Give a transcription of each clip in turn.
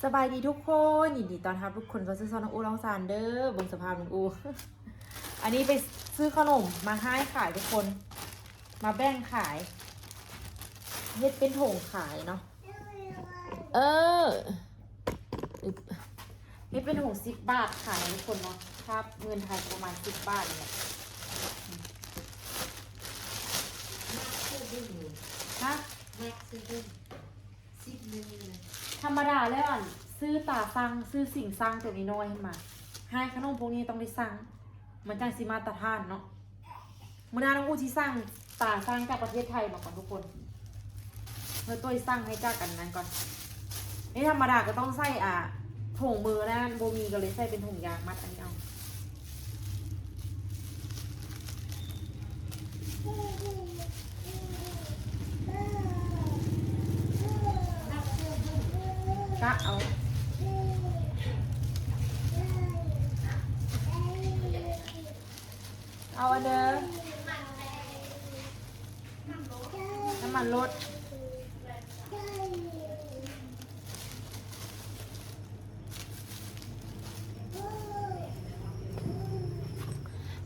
ສະບາຍດີທຸກຄົນ ຍິນດີຕ້ອນຮັບທຸກຄົນເຂົ້າສູ່ຊ່ອງນ້ອງອູ້ລອງຊານເດີ້. ເບິ່ງສະພາບນ້ອງອູ້ ອັນນີ້ໄປຊື້ຂະໜົມມາຮ້າຍຂາຍທຸກຄົນ ມາແບ່ງຂາຍ ເຮັດເປັນຖົງຂາຍເນາະ. ເອີ ອຶບ ເຮັດເປັນຖົງສິບບາດຂາຍທຸກຄົນເນາະ. ຖ້າເງິນໄທກໍປະມານສິບບາດນີ້ແຫຼະ. ຮະ? ສິບໜຶ່ງນະ ທຳມະດາແລ້ວ ອັນ ຊື້ຕາຊັ່ງ ຊື້ສິງຊັ່ງໂຕນ້ອຍໆ ຫັ້ນມາ. ຮ້ານຂະໜົມພວກນີ້ຕ້ອງໄດ້ຊັ່ງ ມັນຈັ່ງຊິມາດຕະຖານເນາະ. ມື້ໜ້ານ້ອງອູ້ຊິສັ່ງຕາຊັ່ງຈາກປະເທດໄທມາກ່ອນທຸກຄົນ. ເຮົາໂຕ້ຍສັ່ງໃຫ້ຈາກອັນນັ້ນກ່ອນ. ນີ້ທຳມະດາກໍຕ້ອງໃສ່ ອ່າ ຖົງມືນະ ບໍ່ມີກໍເລີຍໃສ່ເປັນຖົງຢາງມັດອັນນີ້ເອົາ. ກະເອົາ ເອົາອັນເດີ ນ້ຳມັນລົດ.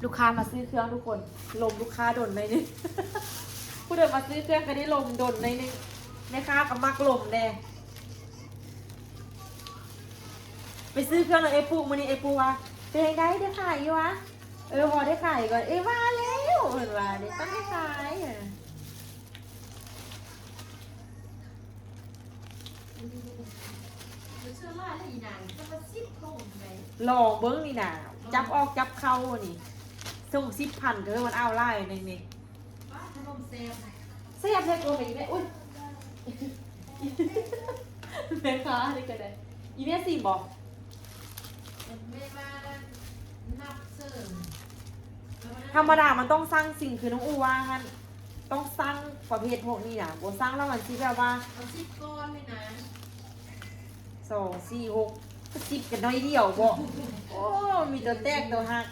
ລູກຄ້າມາຊື້ເຄື່ອງທຸກຄົນ ລົມລູກຄ້າດົນໜ້ອຍໜຶ່ງ. ຜູ້ໃດມາຊື້ເຄື່ອງກໍໄດ້ລົມດົນໜ້ອຍໜຶ່ງ ແມ່ຄ້າກໍມັກລົມແດ່. ໄປຊື້ເຄື່ອງນຳເອື້ອຍປຸກ ມື້ນີ້ເອື້ອຍປຸກວ່າ ເປັນຈັ່ງໃດ ໄດ້ຂາຍຢູ່ຫວາ? ເອີ ພໍໄດ້ຂາຍກ່ອນ ເອີ ວ່າແລ້ວ ເພິ່ນວ່າເດ້ ຕ້ອງໄດ້ຂາຍ. ລອງເບິ່ງນີ້ນະ ຈັບອອກຈັບເຂົ້ານີ້ ສົ່ງສິບພັນ ກໍຄືມັນເອົາຫຼາຍໜຶ່ງນີ້. ແຊບແທ້ ໂກແມ່ອີແມ່ ໂອ້ຍ ແມ່ຄ້ານີ້ກໍໄດ້ ອີແມ່ຊີມບໍ່? ທຳມະດາມັນຕ້ອງສັ່ງສິ່ງ ຄືນ້ອງອູ້ວ່າຫັ້ນ ຕ້ອງສັ່ງປະເພດພວກນີ້ນະ ບໍ່ສັ່ງແລ້ວມັນຊິແບບວ່າ ເອົາສິບກ້ອນເລີຍນະ ສອງ ສີ່ ຫົກ ກໍສິບກັນໜ້ອຍດຽວບໍ? ໂອ້ ມີແຕ່ແຕກແຕ່ຫັກ.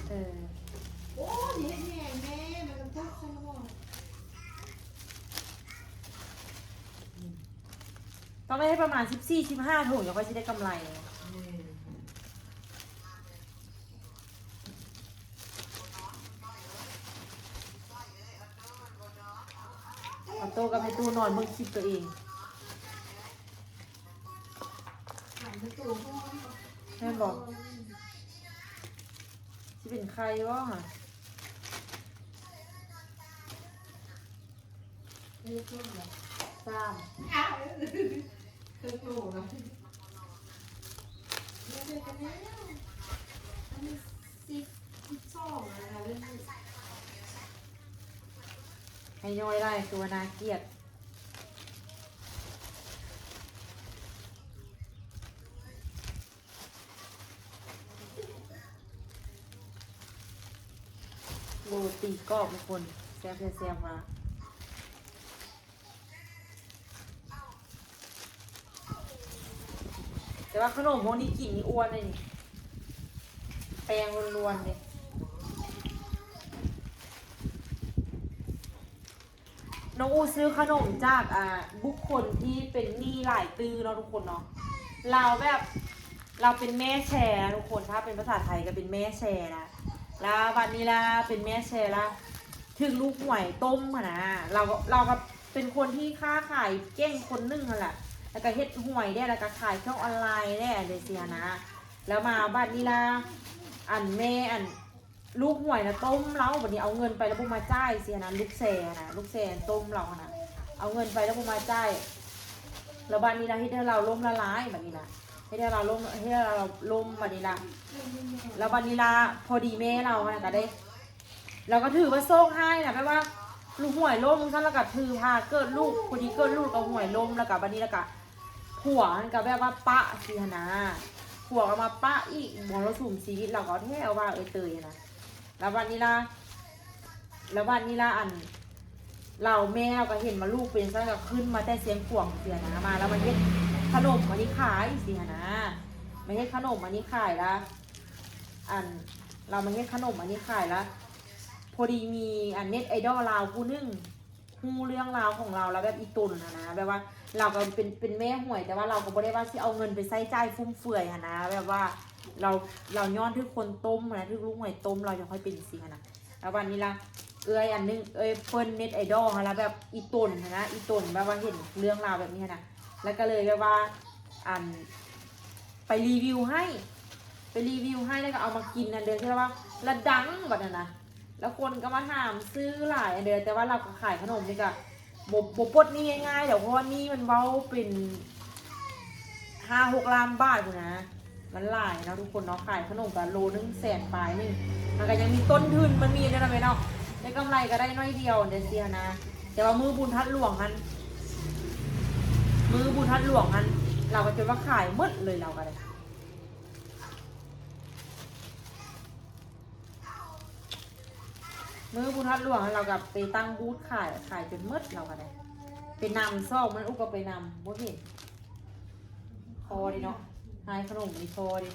ເອີ ໂອ້ ເຮັດແຮງແດ່ ມັນກະຕົກຊັ້ນບໍ່? ຕ້ອງໄດ້ປະມານສິບສີ່ ສິບຫ້າຖົງ ຈັ່ງຄ່ອຍຊິໄດ້ກຳໄລ. ອອໂຕ້ກັບແມ່ຕູ້ນອນເບິ່ງຄລິບຕົວເອງ ແມ່ນບໍ່? ຊິເປັນໄຂ້ບໍ່ຫະ? ສາມ ເຄິ່ງໂລນະ ເລີຍກັນແລ້ວ ອັນນີ້ສິບ ສິບສອງແລ້ວນະ ເລີ່ມ ໃຫ້ຍ້ອຍຫຼາຍ ຄືວ່າໜ້າກຽດ. ໂລຕີກອບທຸກຄົນ ແຊບແທ້ແຊບວ່າ ແຕ່ວ່າຂະໜົມພວກນີ້ກິນນີ້ອ້ວນເດ້ນີ້ ແປ້ງລ້ວນໆເດ້. ນ້ອງອູ້ຊື້ຂະໜົມຈາກ ອ່າ ບຸກຄົນທີ່ເປັນໜີ້ຫຼາຍຕື້ເນາະທຸກຄົນເນາະ. ລາວແບບ ລາວເປັນແມ່ແຊນະທຸກຄົນ ຖ້າເປັນພາສາໄທກໍເປັນແມ່ແຊນະ. ລະບາດນີ້ລະເປັນແມ່ແຊລະ ຖືກລູກຫວຍຕົ້ມຫັ້ນນະ. ລາວ ລາວກໍເປັນຄົນທີ່ຄ້າຂາຍເກັ່ງຄົນໜຶ່ງຫັ້ນລະ ລະກະເຮັດຫວຍແດ່ ລະກະຂາຍຊ່ອງອອນລາຍແດ່ ຈັ່ງຊີ້ຫັ້ນນະ. ລະມາບາດນີ້ລະ ອັນແມ່ ອັນ ລູກຫວຍນະຕົ້ມລາວ ບາດນີ້ເອົາເງິນໄປລະບໍ່ມາຈ່າຍຊີ້ຫັ້ນນະ ລູກແຊນະ ລູກແຊນະ ຕົ້ມລາວຫັ້ນນະ ເອົາເງິນໄປລະບໍ່ມາຈ່າຍ. ລະບາດນີ້ລະເຮັດໃຫ້ລາວລົ້ມລະລາຍ ບາດນີ້ລະເຮັດໃຫ້ລາວລົ້ມ ເຮັດໃຫ້ລາວລົ້ມ ບາດນີ້ລະ ລະບາດນີ້ລະ ພໍດີແມ່ລາວຫັ້ນນະກະໄດ້ ລາວກະຖືວ່າໂຊກຮ້າຍນະ ແບບວ່າລູກຫວຍລົ້ມຊັ້ນ ລະກະຖືພາເກີດລູກ ພໍດີເກີດລູກກະຫວຍລົ້ມ ລະກະບາດນີ້ລະກະ ຜົວຫັ້ນກໍແບບວ່າປະຊີ້ຫັ້ນນະ ຜົວກໍມາປະອີກ ມໍລະສຸມຊີວິດລາວກໍແທ້ວ່າເອີຍເຕີຍຫັ້ນນະ. ແລ້ວບັດນີ້ລະ ແລ້ວບັດນີ້ລະ ອັນ ລາວ ແມ່ລາວກໍເຫັນວ່າລູກເປັນຈັ່ງຊັ້ນ ກໍຂຶ້ນມາແຕ່ຊຽງຂວາງຊີ້ຫັ້ນນະ ມາ ແລ້ວມາເຮັດຂະໜົມອັນນີ້ຂາຍຊີ້ຫັ້ນນະ ມາເຮັດຂະໜົມອັນນີ້ຂາຍລະ ອັນ ລາວມາເຮັດຂະໜົມອັນນີ້ຂາຍລະ ພໍດີມີອັນເນັດໄອດອລລາວຜູ້ໜຶ່ງ ຮູ້ເລື່ອງລາວຂອງລາວ ລາວແບບອີ່ຕົນຫັ້ນນະ ແບບວ່າລາວກໍເປັນ ເປັນແມ່ຫວຍ ແຕ່ວ່າລາວກໍບໍ່ໄດ້ວ່າຊິເອົາເງິນໄປໃຊ້ຈ່າຍຟຸມເຟືອຍຫັ້ນນະ ແບບວ່າລາວ ລາວຍ້ອນຖືກຄົນຕົ້ມຫັ້ນນະ ຖືກລູກຫວຍຕົ້ມ ລາວຈັ່ງຄ່ອຍເປັນຈັ່ງຊີ້ຫັ້ນນະ. ແລ້ວບັດນີ້ລະ ເອື້ອຍອັນໜຶ່ງ ເອື້ອຍເພິ່ນເນັດໄອດອລຫັ້ນລະ ແບບອີ່ຕົນຫັ້ນນະ ອີ່ຕົນ ແບບວ່າເຫັນເລື່ອງລາວແບບນີ້ຫັ້ນນະ ແລ້ວກໍເລີຍແບບວ່າ ອັນ ໄປຣີວິວໃຫ້ ໄປຣີວິວໃຫ້ ແລ້ວກໍເອົາມາກິນອັນເດີ ທີ່ລາວວ່າລະດັງບັດນັ້ນນະ ແລ້ວຄົນກໍມາຖາມຊື້ຫຼາຍອັນເດີ ແຕ່ວ່າລາວກໍຂາຍຂະໜົມນີ້ກໍບໍ່ ບໍ່ປົດໜີ້ງ່າຍໆດອກ ເພາະວ່າໜີ້ມັນເວົ້າເປັນຫ້າຫົກລ້ານບາດພຸ້ນນະ ມັນຫຼາຍເນາະທຸກຄົນເນາະ ຂາຍຂະໜົມກໍໂລໜຶ່ງແສນປາຍໜຶ່ງ ມັນກໍຍັງມີຕົ້ນທຶນ ມັນມີແນວນັ້ນແມ່ນເນາະ ໄດ້ກຳໄລກໍໄດ້ໜ້ອຍດຽວຈັ່ງຊີ້ຫັ້ນນະ ແຕ່ວ່າມື້ບຸນທາດຫຼວງຫັ້ນ ມື້ບຸນທາດຫຼວງຫັ້ນ ລາວກໍຈົນວ່າຂາຍໝົດເລີຍ ລາວກໍໄດ້ ມື້ບຸນທາດຫຼວງຫັ້ນ ລາວກໍໄປຕັ້ງບູດຂາຍ ຂາຍຈົນໝົດ ລາວກໍໄດ້ ໄປນຳຊອກມັນ ອຸກໍໄປນຳ ບໍ່ເຫັນ ພໍດີເນາະ ຮ້ານຂະໜົມນີ້ພໍດີ.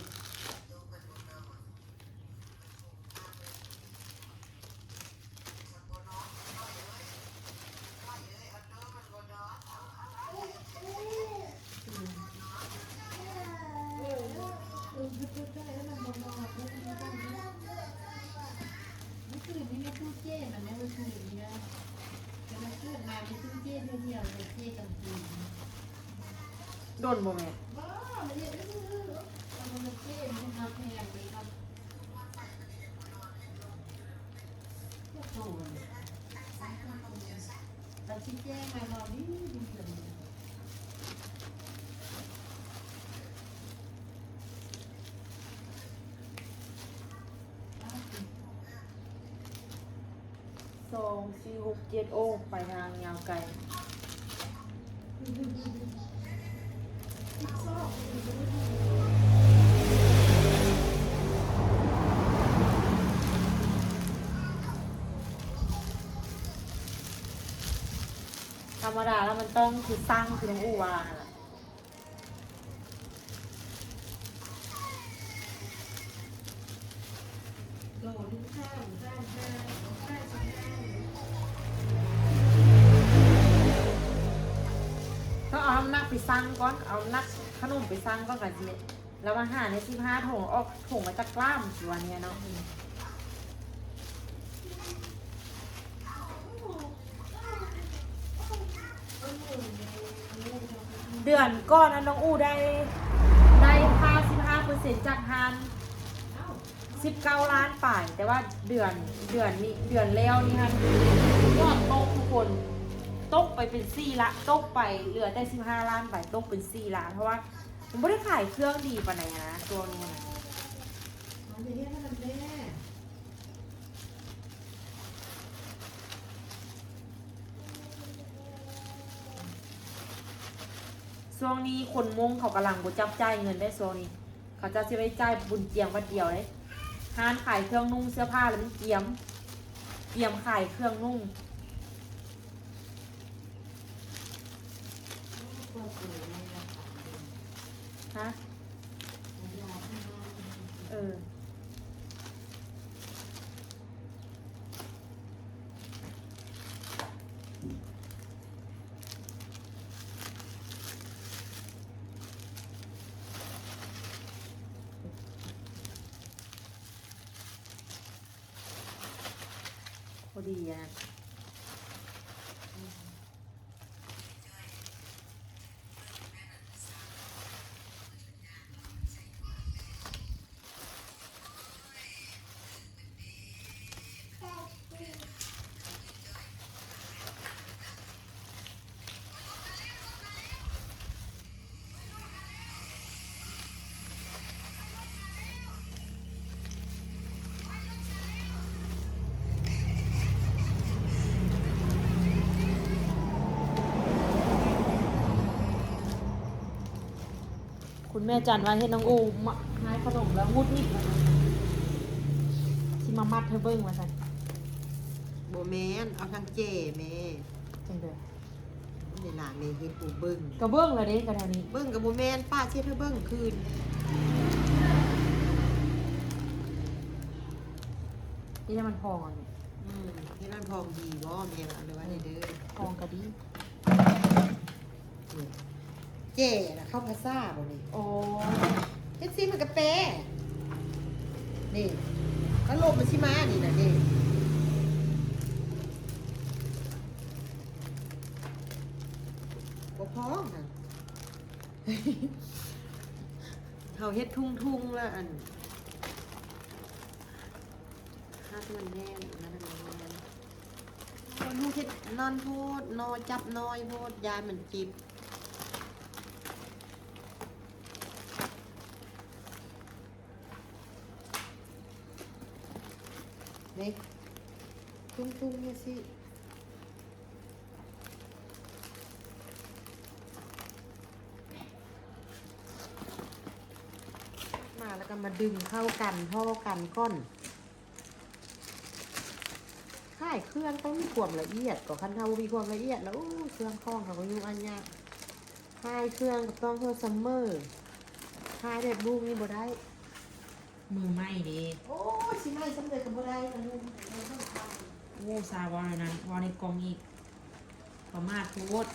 ດົນບໍ່ແມ່? ສອງ ສີ່ ຫົກ ເຈັດ ໂອ້ ໄປທາງຍາວໄກ. ທຳມະດາແລ້ວມັນຕ້ອງຄືສັ່ງ ຄືນ້ອງອູ່ວ່າຫັ້ນລະ. ຕ້ອງເອົານ້ຳໜັກໄປຊັ່ງກ່ອນ ເອົານ້ຳໜັກຂະໜົມໄປຊັ່ງກ່ອນ ກະຊິ ລະມາຫາໃນສິບຫ້າຖົງ ອອກຖົງລະຈັກລ້ານ ຊິວ່າແນວເນາະ. ເດືອນກ່ອນນັ້ນ ນ້ອງອູ່ໄດ້ ໄດ້ຄ່າສິບຫ້າເປີເຊັນຈາກຮ້ານ ສິບເກົ້າລ້ານປາຍ ແຕ່ວ່າເດືອນ ເດືອນນີ້ ເດືອນແລ້ວນີ້ຫັ້ນ ຍອດຕົກທຸກຄົນ ຕົກໄປເປັນສີ່ລະ ຕົກໄປເຫຼືອແຕ່ສິບຫ້າລ້ານປາຍ ຕົກເປັນສີ່ລ້ານ ເພາະວ່າມັນບໍ່ໄດ້ຂາຍເຄື່ອງດີປານໃດນະ ຊ່ວງນີ້ນະ. ຊ່ວງນີ້ຄົນມົ້ງເຂົາກຳລັງບໍ່ຈັບຈ່າຍເງິນເດ້ ຊ່ວງນີ້ເຂົາເຈົ້າຊິໄດ້ຈ່າຍບຸນຈຽງບາດດຽວເດ້. ຮ້ານຂາຍເຄື່ອງນຸ່ງເສື້ອຜ້າລະມັນກຽມ ກຽມຂາຍເຄື່ອງນຸ່ງ. ຮະ? ເອີ. ພໍດີອັນນັ້ນ. ເ ຄຸນແມ່ຈັນວ່າເຫັນນ້ອງໂອມາຂາຍຂະໜົມແລ້ວຫງຸດຫງິດວ່າຊັ້ນ ຊິມາມັດໃຫ້ເບິ່ງວ່າຊັ້ນ. ບໍ່ແມ່ນ ເອົາທາງແຈແມ່. ຈັ່ງໃດ? ນີ້ລະແມ່ເຮັດໃຫ້ເບິ່ງ. ກະເບິ່ງແລ້ວເດ້ ກະແນວນີ້. ເບິ່ງກະບໍ່ແມ່ນ ປ້າຊິເຮັດໃຫ້ເບິ່ງຄືນ. ເຮັດໃຫ້ມັນພອງອັນນີ້. ອືມ ເຮັດໃຫ້ມັນພອງດີບໍ່ແມ່ວ່າ ຫຼືວ່າແນວໃດເດີ? ພອງກະດີ. ນີ້ ແຈນະ ເຂົ້າພາສາບໍ່ນີ້? ໂອ້ ເຮັດຊິມັນກະແປ. ນີ້ ພັດລົມມັນຊິມານີ້ນະ ນີ້ ບໍ່ພໍຫັ້ນ. ເຮົາເຮັດທຸງໆ ລະອັນ ຮັດໃຫ້ມັນແໜ້ນ ຮັດໃຫ້ມັນແໜ້ນ. ໂອ້ຍ ລູກເຮັດນັ້ນໂພດ ໜໍ່ຈັບນ້ອຍໂພດ ຢ້ານມັນຈິບ. ນີ້ ທຸງໆ ຈັ່ງຊີ້. ມາແລ້ວກໍມາດຶງເຂົ້າກັນ ທໍ່ກັນກ່ອນ. ຂາຍເຄື່ອງຕ້ອງມີຄວາມລະອຽດ ກໍຄັນເຮົາບໍ່ມີຄວາມລະອຽດແລ້ວ ໂອ້ ເຄື່ອງຂອງເຮົາກໍຫຍຸ້ງອັນຍາກ. ຂາຍເຄື່ອງກໍຕ້ອງເຮົາສະເໝີ ຂາຍແບບລູກນີ້ບໍ່ໄດ້. ມືໃໝ່ເດ້. ໂອ້ຍ ຊິໃໝ່ສ່ຳໃດກໍບໍ່ໄດ້ ໂອ້ ຊາເວົ້າແນວນັ້ນ ເວົ້າໃນກ້ອງອີກ ປະໝາດໂພດ.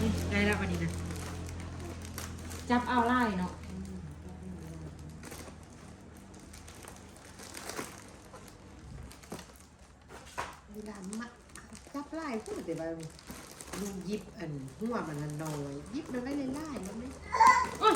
ນີ້ ໄດ້ລະບັດນີ້ນະ ຈັບເອົາຫຼາຍເນາະ. ເວລາມາຈັບຫຼາຍພຸ້ນ ແຕ່ວ່າລູກຫຍິບອັນຫົວມັນນັ້ນໜ້ອຍ ຫຍິບມັນໄວ້ຫຼາຍໆ ແລ້ວແມ່ ໂອ້ຍ.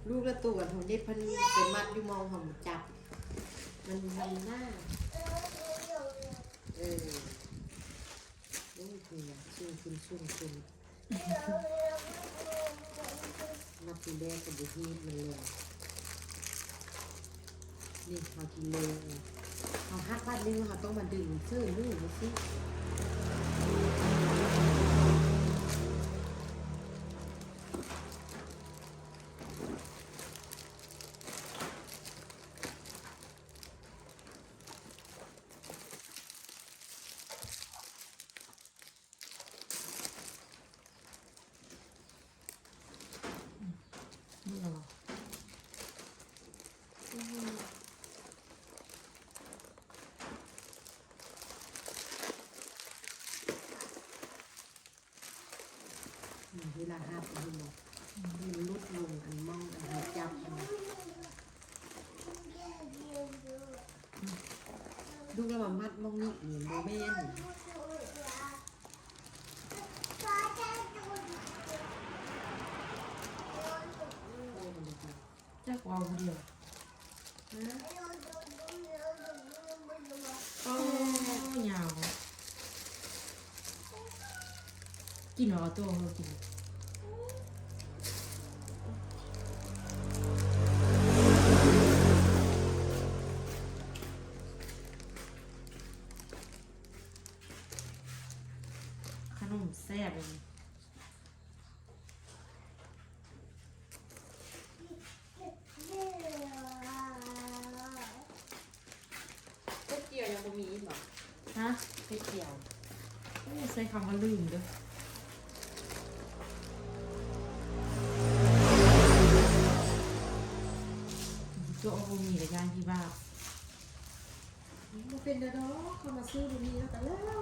ລູກລະໂຕອັນເຮົາເນັບ ເພິ່ນໄປມັດຢູ່ໝ່ອງເຮົາບໍ່ຈັບ ມັນ ມັນໜາ ເອີ ໂອ້ຍ ນີ້ນະ ສູງຂຶ້ນ ສູງຂຶ້ນ. ມັດທີແລກກໍບໍ່ຮີດມັນລົງ ນີ້ເຮົາທີເລີ ເຮົາຫັກບາດໜຶ່ງ ເຮົາຕ້ອງມາດຶງເສີມໝູນຊິ. ອືມ ເວລາຮັບ ເຫັນບໍ່? ອືມ ມັນຫຼຸດລົງ ອັນ ມ່ອງ ອັນ ເຮົາຈັບ ອັນ ອືມ ລູກລະວ່າມັດໝ່ອງນີ້ ນີ້ບໍ່ແມ່ນ. ເອົາຜູ້ດຽວ. ໂອ້ ຍາວ. ກິນເອົາໂຕເຮົາກິນ. ຂະໜົມແຊບເລີຍ. ເຮັດຈຽວຍັງບໍ່ມີອີກບໍ່? ຮະ? ເຮັດຈຽວ. ໂອ້ ໃຊ້ຄຳວ່າລືມເດີ້. ໂຈະບໍ່ມີລະຢ້ານທີ່ວ່າ ບໍ່ເປັນແນວດອກ ເຂົາມາຊື້ບໍ່ມີແລ້ວກະແລ້ວ.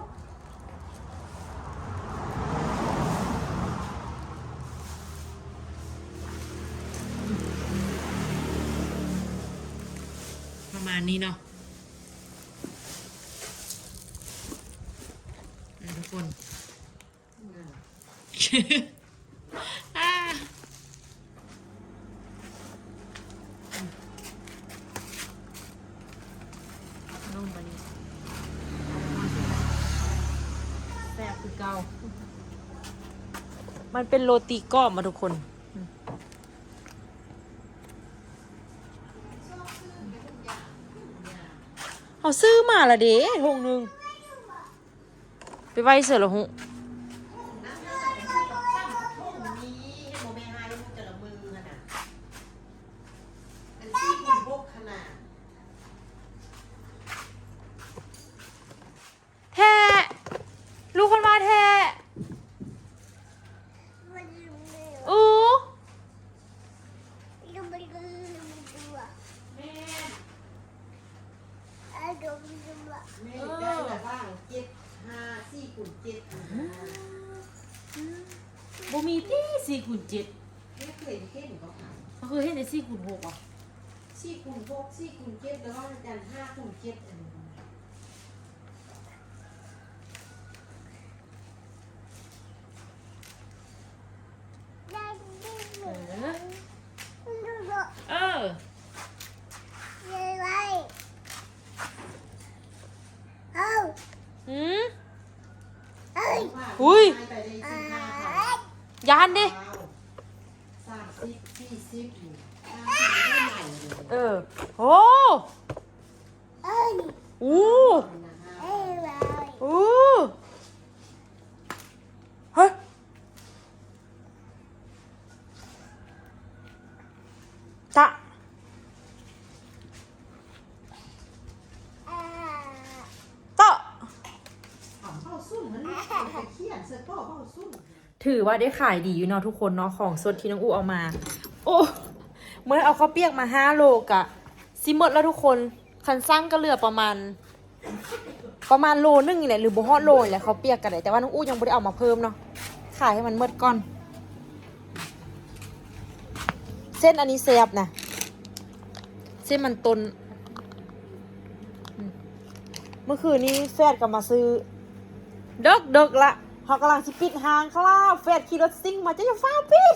ປະມານນີ້ເນາະ ອ່າ ທຸກຄົນ. ອ່າ ລົງໄປນີ້ ແຊບຄືເກົ່າ. ມັນເປັນໂຣຕີກອບມາ ທຸກຄົນ. ເຮົາຊື້ມາລະເດ ຖົງໜຶ່ງ. ໄປໄວ້ໃສລະຫຸ? ແທ້ ລູກຄົນວ່າແທ້. ອູ ແມ່ນ ແມ່ນ ໄດ້ລະຫວ່າງເຈັດ ຫ້າ ສີ່ຄູນເຈັດ ບໍ່ມີຕິ ສີ່ຄູນເຈັດ. ເຄີຍເຫັນບໍ່? ເຄີຍເຫັນແຕ່ສີ່ຄູນຫົກຫວາ? ສີ່ຄູນຫົກ ສີ່ຄູນເຈັດ ລະຫວ່າງອັນຫ້າຄູນເຈັດ ອັນນີ້. ເອີ ເອີ ຫືມ ຫຸຍ ຢ້ານເດ້. ເອີ ໂອ້ ອູ ອູ ເຮີ້ຍ ຕະ ຕະ ຖືວ່າໄດ້ຂາຍດີຢູ່ເນາະທຸກຄົນເນາະ ຂອງສົດທີ່ນ້ອງອູເອົາມາ. ໂອ້ ເມື່ອເອົາເຂົ້າປຽກມາຫ້າໂລກະຊິໝົດແລ້ວທຸກຄົນ. ຄັນຊັ່ງກະເຫຼືອປະມານ ປະມານໂລໜຶ່ງນີ້ແຫຼະ ຫຼືບໍ່ຮອດໂລນີ້ແຫຼະ ເຂົ້າປຽກກະໄດ້. ແຕ່ວ່ານ້ອງອູຍັງບໍ່ໄດ້ເອົາມາເພີ່ມເນາະ ຂາຍໃຫ້ມັນໝົດກ່ອນ. ເສັ້ນອັນນີ້ແຊບນະ ເສັ້ນມັນຕົ້ນ. ອືມ ເມື່ອຄືນນີ້ແຟດກະມາຊື້ ເດິກໆ ລະ ເຮົາກຳລັງຊິປິດຮ້ານ ຄະລາວ ແຟດຂີ່ລົດຊິງມາ ເຈົ້າຢ່າຟ້າວປິດ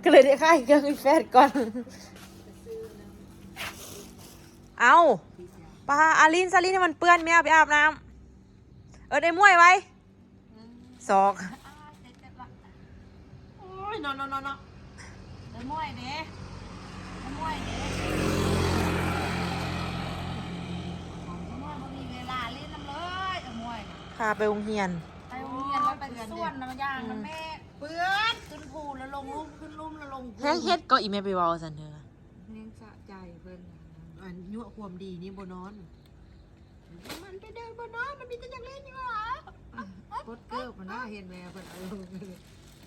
ກະເລີຍໄດ້ຂາຍເຄື່ອງໃຫ້ແຟດກ່ອນ. ເອົ້າ ປາ ອາລິນ ສາລິນ ໃຫ້ມັນເປື້ອນ ແມ່ເອົາໄປອາບນ້ຳ. ເອີ້ນໄອ້ໝວຍໄວ້ ສອກ ໂອ້ຍ ເນາະ ເນາະ ເນາະ ເນາະ ເອື້ອຍມ່ວຍເດ້ ເອື້ອຍມ່ວຍເດ້ ເອື້ອຍມ່ວຍບໍ່ມີເວລາຫຼິ້ນນຳເລີຍ ເອື້ອຍມ່ວຍ ພາໄປໂຮງຮຽນ ໄປໂຮງຮຽນແລ້ວໄປສວນນຳ ຢ່າງນຳແມ່ ເປື້ອນ ຂຶ້ນພູແລ້ວລົງລຸ່ມ ຂຶ້ນລຸ່ມແລ້ວລົງພູ ແຮງເຮັດກໍອີແມ່ໄປເວົ້າຊັ້ນເດີ ແຮງສະໃຈເພິ່ນ ອັນຍົວະຄວາມດີນີ້ບໍ່ນອນ. ມັນໄປເດີນບໍ່ເນາະ ມັນມີແຕ່ຢາກຫຼິ້ນຢູ່ຫວາ ປົດເກີບມັນນະ ເຫັນແມ່ເພິ່ນເອົາລົງ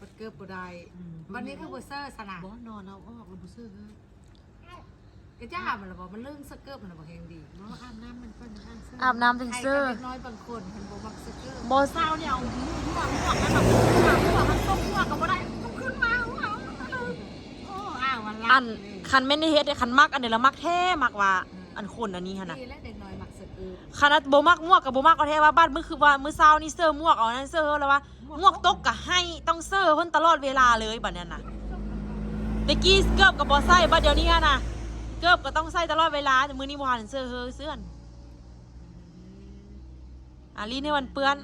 ປົດເກີບບໍ່ໄດ້ ອືມ ບັດນີ້ຄືບໍ່ເຊີຊັ້ນນະ ບໍ່ ນອນເອົາອອກແລ້ວບໍ່ເຊີ ກະຈ້າມັນລະບໍ່ ມັນເລື່ອງສະເກີບມັນລະບໍ່ແຮງດີ ບໍ່ ອາບນ້ຳມັນກ່ອນ ອາບນ້ຳ ອາບນ້ຳຈັ່ງເຊີ ໃຫ້ກັບເດັກນ້ອຍບາງຄົນເພິ່ນບໍ່ມັກສະເກີບ ບໍ່ ເຊົ້ານີ້ເອົາຫົວ ຫົວ ຫົວ ມັນຕົກຫົວກະບໍ່ໄດ້ ມັນຂຶ້ນມາຫົວ ໂອ້ ອ້າວ ມັນລັກ ອັນ ເລີຍ ຄັນແມ່ນໄດ້ເຮັດ ຄັນມັກອັນໃດລະມັກແທ້ ມັກວ່າ ອືມ ອັນຄົນອັນນີ້ຫັ້ນນະ ດີແລ້ວເດັກນ້ອຍມັກສະເກີບ ຂະໜາດບໍ່ມັກໝວກກະບໍ່ມັກເອົາແທ້ ວ່າບາດມື້ຄືວ່າມື້ເຊົ້ານີ້ເຊີໝວກເອົານັ້ນເຊີແລ້ວວ່າ ໝວກຕົກກະໃຫ້ ຕ້ອງເຊີເພິ່ນຕະຫຼອດເວລາເລີຍບາດນັ້ນນະ ແຕ່ກີ້ເກີບກໍບໍ່ໃສ່ ບັດດຽວນີ້ຫັ້ນນະ ເກີບກໍຕ້ອງໃສ່ຕະຫຼອດເວລາ ແຕ່ມື້ນີ້ບໍ່ຫັນເສື້ອເຮີເຊື່ອນ ອາ ລີ້ນໃຫ້ມັນເປື້ອນ.